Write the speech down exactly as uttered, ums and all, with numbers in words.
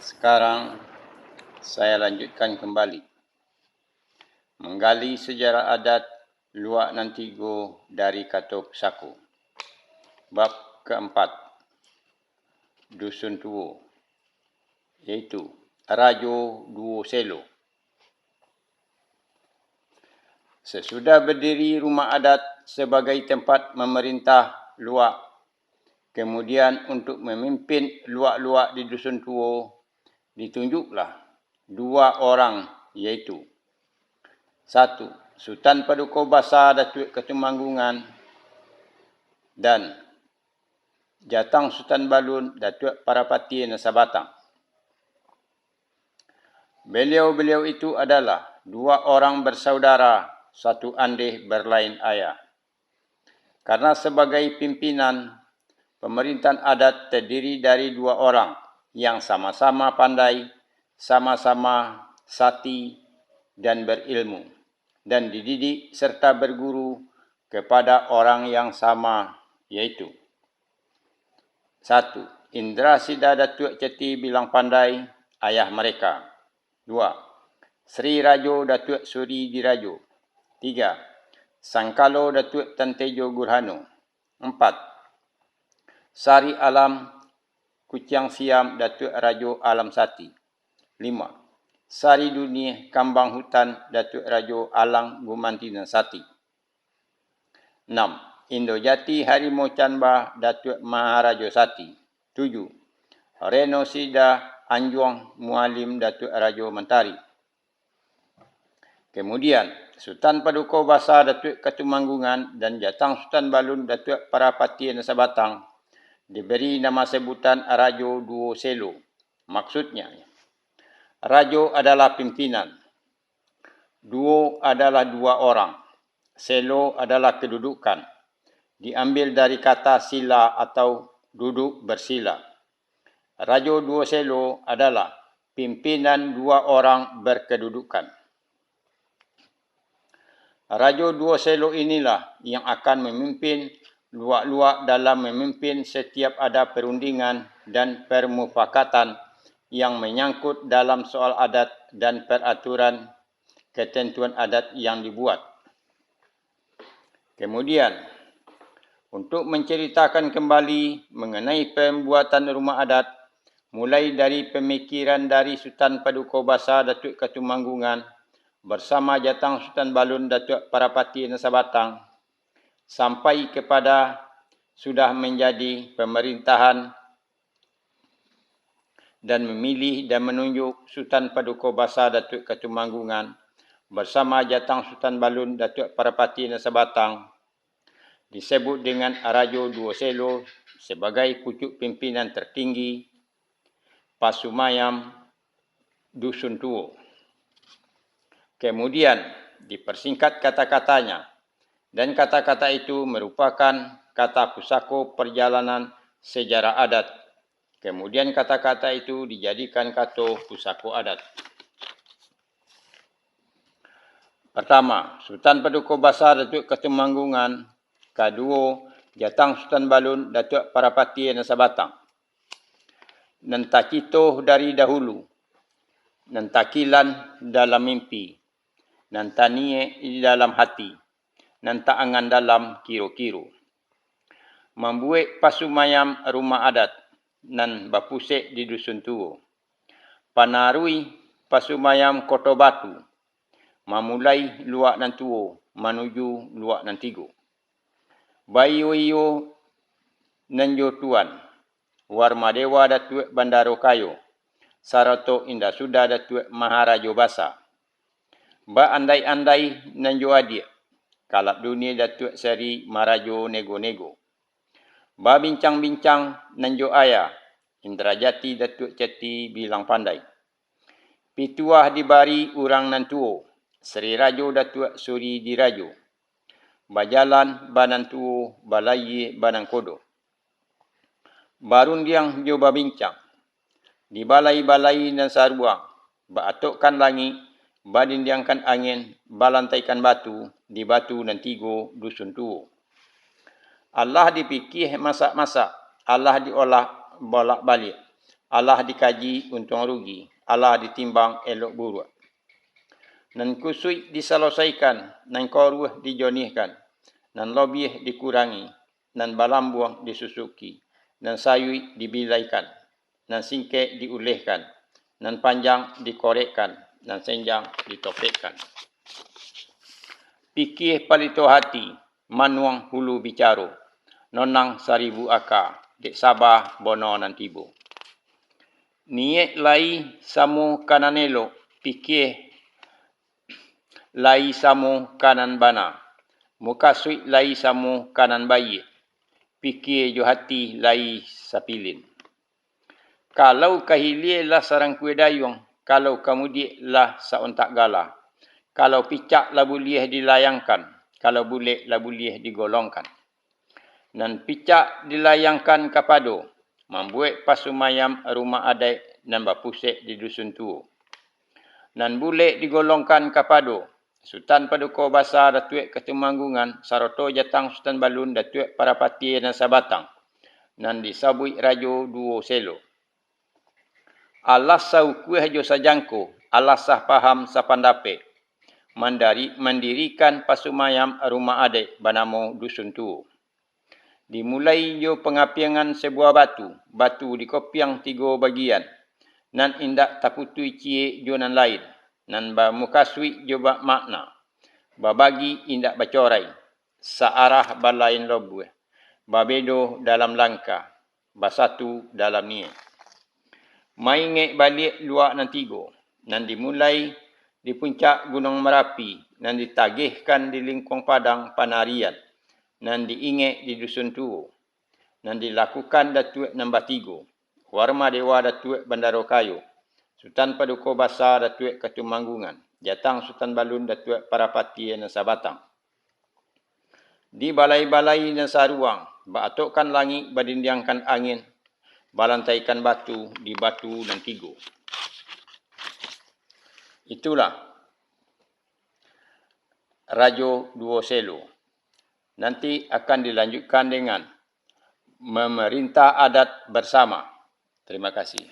Sekarang, saya lanjutkan kembali menggali sejarah adat Luak Nan Tigo dari kato pusako. Bab keempat, Dusun Tuo, yaitu Rajo Duo Selo. Sesudah berdiri rumah adat sebagai tempat memerintah luak, kemudian untuk memimpin luak-luak di Dusun Tuo, ditunjuklah dua orang, yaitu, satu, Sutan Paduko Basa Datuak Katumanggungan, dan Jatang Sutan Balun Datuak Parapati Nan Sabatang. Beliau-beliau itu adalah dua orang bersaudara, satu andeh berlain ayah. Karena sebagai pimpinan, pemerintahan adat terdiri dari dua orang yang sama-sama pandai, sama-sama sati, dan berilmu, dan dididik serta berguru kepada orang yang sama, yaitu, satu, Indra Sida Datuak Ceti Bilang Pandai, ayah mereka. Dua, Sri Rajo Datuak Suri Dirajo. Tiga, Sangkalo Datuak Tantejo Gurhano. Empat, Sari Alam Kuciang Siam Datuak Rajo Alam Sati. Lima, Sari Dunie Kambang Hutan Datuak Rajo Alang Gumanti Nan Sati. Enam, Indo Jati Harimau Canba Datuak Maharajo Sati. Tujuh, Reno Sida Anjuang Mualim Datuak Rajo Mantari. Kemudian, Sutan Paduko Basa Datuak Katumanggungan dan Jatang Sutan Balun Datuak Parapati Nan Sabatang diberi nama sebutan Rajo Duo Selo. Maksudnya, rajo adalah pimpinan, duo adalah dua orang, selo adalah kedudukan, diambil dari kata sila atau duduk bersila. Rajo Duo Selo adalah pimpinan dua orang berkedudukan. Rajo Duo Selo inilah yang akan memimpin luak-luak dalam memimpin setiap ada perundingan dan permufakatan yang menyangkut dalam soal adat dan peraturan ketentuan adat yang dibuat. Kemudian, untuk menceritakan kembali mengenai pembuatan rumah adat, mulai dari pemikiran dari Sutan Paduko Basa Datuak Katumanggungan bersama Jatang Sutan Balun Datuak Parapati Nan Sabatang, sampai kepada sudah menjadi pemerintahan dan memilih dan menunjuk Sutan Paduko Basa Datuak Katumanggungan bersama Jatang Sutan Balun Datuak Parapati Nan Sabatang, disebut dengan Rajo Duo Selo, sebagai pucuk pimpinan tertinggi Pasumayam Dusun Tuo. Kemudian, dipersingkat kata-katanya, dan kata-kata itu merupakan kata pusako perjalanan sejarah adat. Kemudian, kata-kata itu dijadikan kato pusako adat. Pertama, Sutan Paduko Basa Datuak Katumanggungan. Kaduo, Jatang Sutan Balun Datuak Parapati Nan Sabatang. Nan tacito dari dahulu, nan takilan dalam mimpi, nan taniek di dalam hati, nan taangan dalam kiro-kiro. Mambuek pasumayam rumah adat nan bapusek di Dusun Tuo. Panaruih pasumayam Koto Batu, mamulai Luak Nan Tuo manuju Luak Nan Tigo. Baiyo-iyo nan jo Tuan, Warmadewa Datuak Bandaro Kayo, sarato Indah Suda Datuak Maharajo Basa. Baandai-andai nan jo adiak, Kalap Dunie Datuak Sari Marajo Nego-nego. Babincang-bincang nan jo ayah, Indrajati Datuak Ceti Bilang Pandai. Pituah dibari urang nan tuo, Sri Rajo Datuak Suri Dirajo. Bajalan ba nan tuo, balayie ba nan kodo. Barundiang jo babincang, di balai-balai nan saruang, baatokkan langik, badindiangkan angin, balantaikan batu, di batu nan tigo Dusun Tuo. Alah dipikie masak-masak, alah diolah bolak-baliak, Alah dikaji untuang rugi, alah ditimbang elok buruak. Nan kusuik disalosaikan, nan koruah dijonihkan, nan lobiah dikurangi, nan balambuang disusuki, nan sayuik dibilaikan, nan singkek diulehkan, nan panjang dikorekkan, nan senjang ditopekkan. Pikia palito hati, manuang hulu bicaro, nonang saribu aka, dek saba bono nan tibo. Niaik lai samo ka nan elok, pikia lai samo ka nan bana, mukasuik lai samo ka nan baiak, pikia jo hati lai sapilin. Kalau ka hilia lah sarangkua dayuang, kalau ka mudiak lah saontak gala, kalau picak lah buliah dilayangkan, kalau bulek lah buliah digolongkan. Nan picak dilayangkan kapado, mambuek pasumayam rumah adaik nan bapusek di Dusun Tuo. Nan bulek digolongkan kapado, Sutan Paduko Basa Datuak Katumanggungan, saroto Jatang Sutan Balun Datuak Parapatiah nan Sabatang, nan disabuik Rajo Duo Selo. Alah saukua jo sajangko, alah sapaham sapandapek, mandari-, mandirikan pasumayam rumah adaik banamo Dusun Tuo. Dimulai jo pangapiangan sabuah batu, batu dikopiang tigo bagian, nan indak taputuih ciek jo nan lain, nan bamukasuik jo ba-, makna, babagi indak bacorai, saarah balain lobuah, babedo dalam langkah, basatu dalam niaik. Maingek baliak luak nan tigo, nan dimulai di puncak Gunuang Marapi, nan ditagihkan di Lingkuang Padang Panarian, nan diingek di Dusun Tuo, nan dilakukan Datuak nan batigo, Warma Dewa Datuak Bandaro Kayo, Sutan Paduko Basa Datuak Katumanggungan, Jatang Sutan Balun Datuak Parapatiah nan Sabatang. Di balai-balai nan saruang, baatokkan langik, badindiangkan angin, balantaikan batu di batu nan tigo. Itulah Rajo Duo Selo. Nanti akan dilanjutkan dengan memerintah adat bersama. Terima kasih.